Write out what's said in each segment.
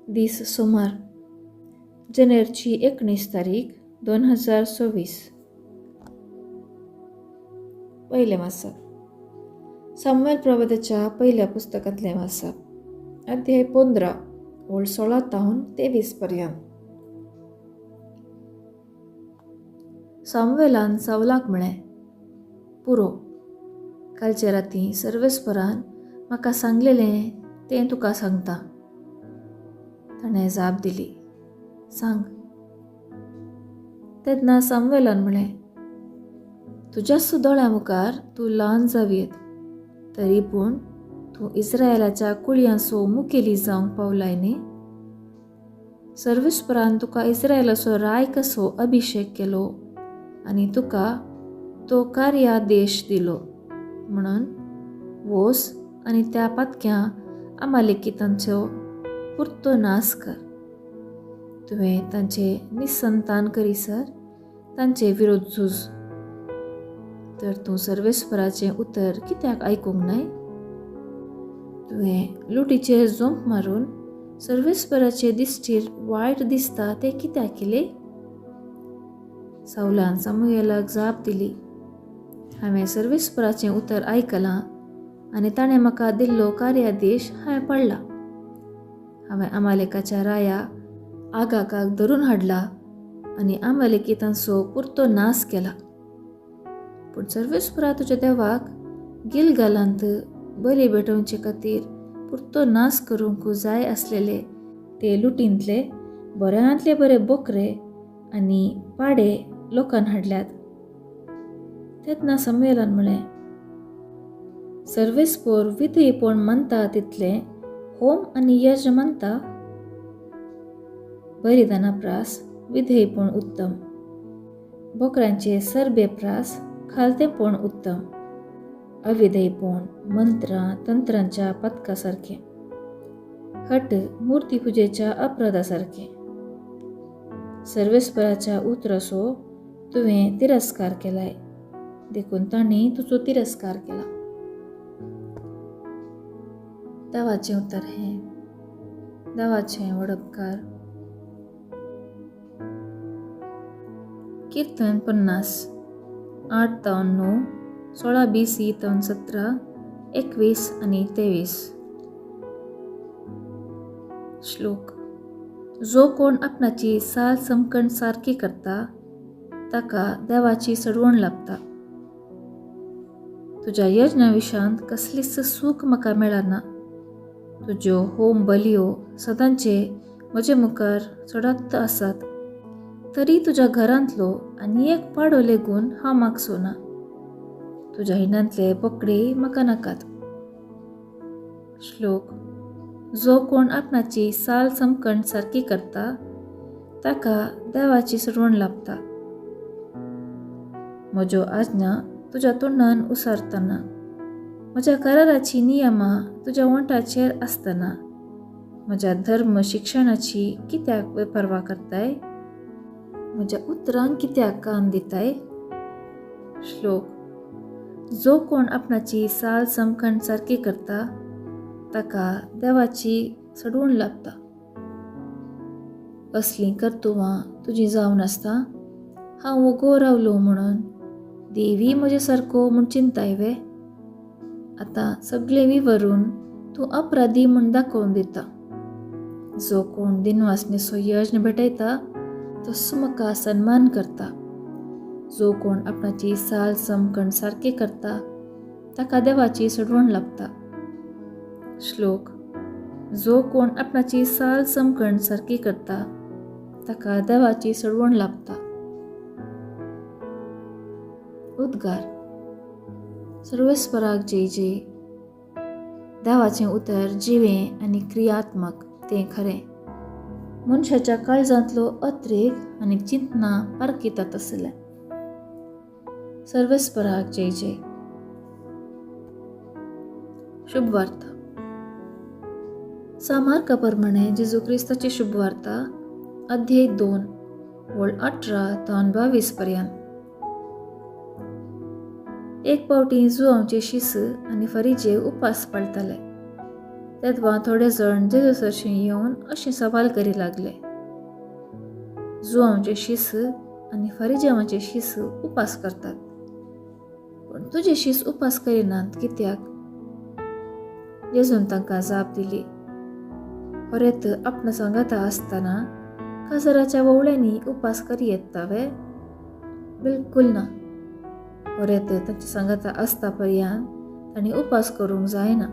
दीस सोमार, जानेरची 19 तारीख 2026. पयलें वाचप सामुएल प्रवादाच्या पयल्या पुस्तकांतलें वाचप, अध्याय 15 ओळ 16 तावन 23 पर्यंत. सामुएलान सावलाक म्हळें, पुरो, कालचे राती सर्वेस्परान म्हाका सांगलेलें तें तुका सांगता. ताणें जाप दिली, सांग. तेन्ना सामुएलान म्हळें, तुज्याच दोळ्यां मुखार तूं ल्हान जावयेत, तरी पूण तूं इस्रायलाच्या कुळयांचो मुखेली जावंक पावलाय न्ही. सर्वेस्परान तुका इस्रायलाचो राय कसो अभिशेक केलो आनी तुका तो कार्यादेश दिलो, म्हणून वोस आनी त्या पातक्यां अमालेकितांचो पुरतो नाश कर. तुवें तांचे निसंतान करीसर तांचे विरोध झूज. तर तूं सर्वेस्पराचें उतर कित्याक आयकूंक नाय? तुवें लुटीचेर जोंप मारून सर्वेस्पराचे दिश्टीर वायट दिसता तें कित्याक केलें? सावलान सामुएलाक जाप दिली, हांवें सर्वेस्पराचें उतर आयकलां आनी ताणें म्हाका दिल्लो कार्यादेश हांवें पडला. हांवें अमालेकाच्या राया आगाकाक धरून हाडला आनी अमालेकितांचो पुरतो नाश केला. पूण सर्वेस्परा तुज्या देवाक गिलगालांत बली भेटोवचे खातीर पुरतो नाश करूंक जाय आसलेले ते लुटींतले बऱ्यांतले बरे बोकरे आनी पाडे लोकान हाडल्यात. तेन्ना सामुएलान म्हळें, सर्वेस्पोर विधेयपण मानता तितलें होम आनी यज्ञ मानता? बलिदाना प्रास विधेयपण उत्तम, बोकऱ्यांचे सरबे प्रास खालतेपण उत्तम, अविधेयपण मंत्रां तंत्रांच्या पथका सारकें, हट मूर्तीपुजेच्या अपराधा सारकें. सर्वेस्पराच्या उतराचो तुवें तिरस्कार केलाय, देखून तांणी तुजो तिरस्कार केला. देवाचें उतर हें. देवाचें वडपकार. कीर्तन 50, 8 तावन 9, 16 BC तावन 17, 21 आनी 23. श्लोक. जो कोण आपणाची साल समकण सारकी करता ताका देवाची सडवण लागता. तुज्या यज्ञ विशांत कसलीच सूख म्हाका मेळना. तुज्यो होम बलियो सदांचे म्हजे मुखार चडत आसात, तरी तुज्या घरांतलो आनी एक पाडो लेगून हांव मागचो ना. तुज्या हिणांतले बोकडे म्हाका नाकात. श्लोक. जो कोण आपणाची साल समकण सारकी करता ताका देवाची सडवण लाभता. म्हज्यो आज्ञा तुज्या तोंडान उसारतना, म्हज्या कराराची नियमां तुज्या वंठाचेर आसतना, म्हज्या धर्म शिक्षणाची कित्याक बेपर्वा करताय? म्हज्या उतरांक कित्याक कान दिताय? श्लोक. जो कोण आपणाची साल समकण सारकी करता ताका देवाची सडवण लागता. असलीं कर्तुवां तुजी जावन आसता हांव वोगो रावलो म्हणून देवी म्हजे सारको म्हूण चिंताय वे? आतां सगळें विवरून तूं अपराधी म्हूण दाखोवन दिता. जो कोण दिनवासनेचो यज्ञ भेटयता तसो म्हाका सन्मान करता. जो कोण आपणाची साल समकण सारकी करता ताका देवाची सडवण लागता. श्लोक. जो कोण आपणाची साल समकण सारकी करता ताका देवाची सडवण लागता. उद्गार. सर्वेस्पराक जय जय. देवाचें उतर जिवें आनी क्रियात्मक तें खरें. मनशाच्या काळजांतलो अत्रेग आनी चिंतना पारखितात आसलें. सर्वेस्पराक जय जय. शुभवार्ता. सामार्का प्रमाणे जेजू क्रिस्ताची शुभवार्ता, अध्याय 2, ओळ 18 तावन 22 पर्यंत. एक पावटी जुआंवचे शिस आनी फरिजे उपास पाळटाले. तेदवां थोडे जण जेजू सरशीं येवन अशें सवाल करी लागले, जुआंवचे शीस आनी फरिजेवांचे शीस उपास करतात, पूण तुजे शीस उपास करिनात कित्याक? जेजून तांकां जाप दिली, होरेत आपणा सांगाता आसतना काजराच्या वोवळ्यांनी उपास करी येता वे? बिलकुल ना. होरेत तांच्या सांगाता आसता पर्यंत तांणी उपास करूंक जायना.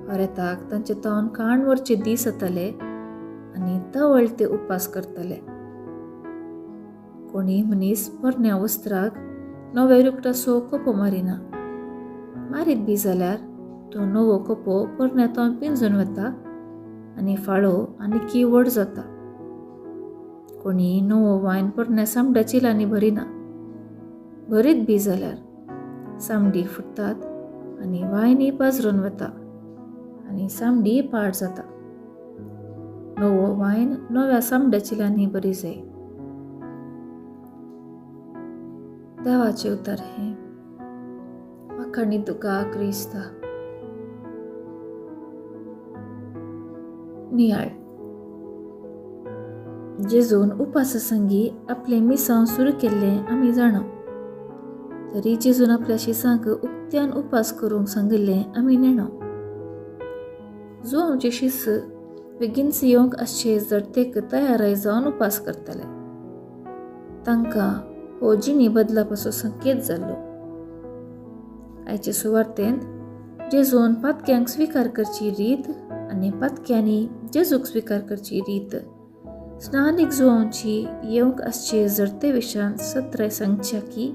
होरेताक तांचे तोंड काण व्हरचे दीस येतले आनी तवळ ते उपास करतले. कोणी मनीस पोरण्या वस्त्राक नव्या रुकटाचो कोपो मारिना. मारीत बी जाल्यार तो नवो कोपो पोरण्या तोंड पिंजून वता आनी फाळो आनी व्हड जाता. कोणी नवो वायन पोरण्या सामड्या चिलांनी भरिना. भरीत बी जाल्यार सामडी फुट्टात आनी वायनी पाजरून वता आनी सामडी पाड जाता. नवो वायन नव्या सामड्या चिलांनी बरी जाय. देवाचें उतर हें. वाखाणी तुका क्रिस्ता. नियाळ. जेजून उपासा संगी आपलें मिसांव सुरू केल्लें आमी जाणा, तरी जेजून आपल्या शिसांक उक्त्यान उपास करूंक सांगिल्लें आमी नेणा. जो आमचे शीस बेगीनच येवंक आसचे जडतेक तयाराय जावन उपास करतले, तांकां हो जिणी बदलापाचो संकेत जाल्लो. आयचे सुवार्तेंत जेजून पातक्यांक स्विकार करची रीत आनी पातक्यांनी जेजूक स्विकार करची रीत स्नानीक जुवांची येवंक आसचे जडते विशांत सत्राय सांगच्या की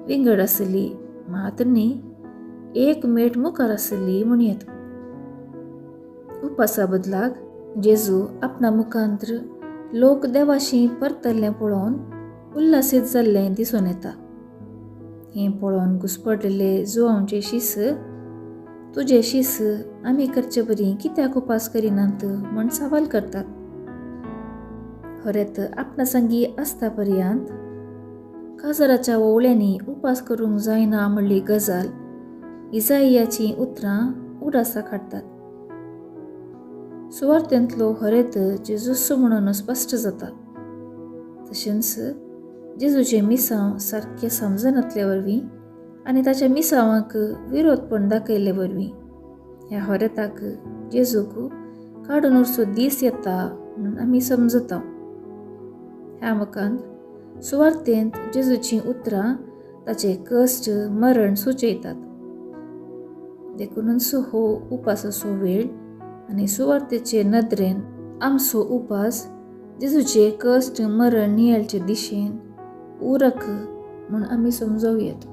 विंगड आसली, मात न्ही एक मेट मुखार आसली म्हणयेत. उपासा बदलाक जेजू आपणा मुखांत्र लोक देवाशी परतल्लें पळोवन उल्हासीत जाल्लें दिसून येता. हें पळोवन घुसपडलेले जुवांचे शीस, तुजे शीस आमी करचे बरी कित्याक उपास करिनात म्हण सवाल करतात. खरेंत आपणा संगी आसता पर्यंत काजराच्या ओवळ्यांनी उपास करूंक जायना म्हणली गजाल इजाइयाचीं उतरां उडासाक हाडटात. सुवार्थेंतलो हरेत जेजूस म्हणून स्पश्ट जाता. तशेंच जेजूचें मिसांव सारकें समजनातले वरवीं आनी ताच्या मिसांवाक विरोधपण दाखयल्ले वरवीं ह्या हरेताक जेजूक काडून उरचो दीस येता म्हणून आमी समजता. ह्या मुखांत सुवार्थेंत जेजूचीं उतरां ताचे कश्ट मरण सुचयतात. देखूनच हो उपासाचो वेळ आनी सुवार्थेचे नदरेन आमचो उपास जेजूचे कश्ट मरण नियाळचे दिशेन उरक म्हूण आमी समजूं येत.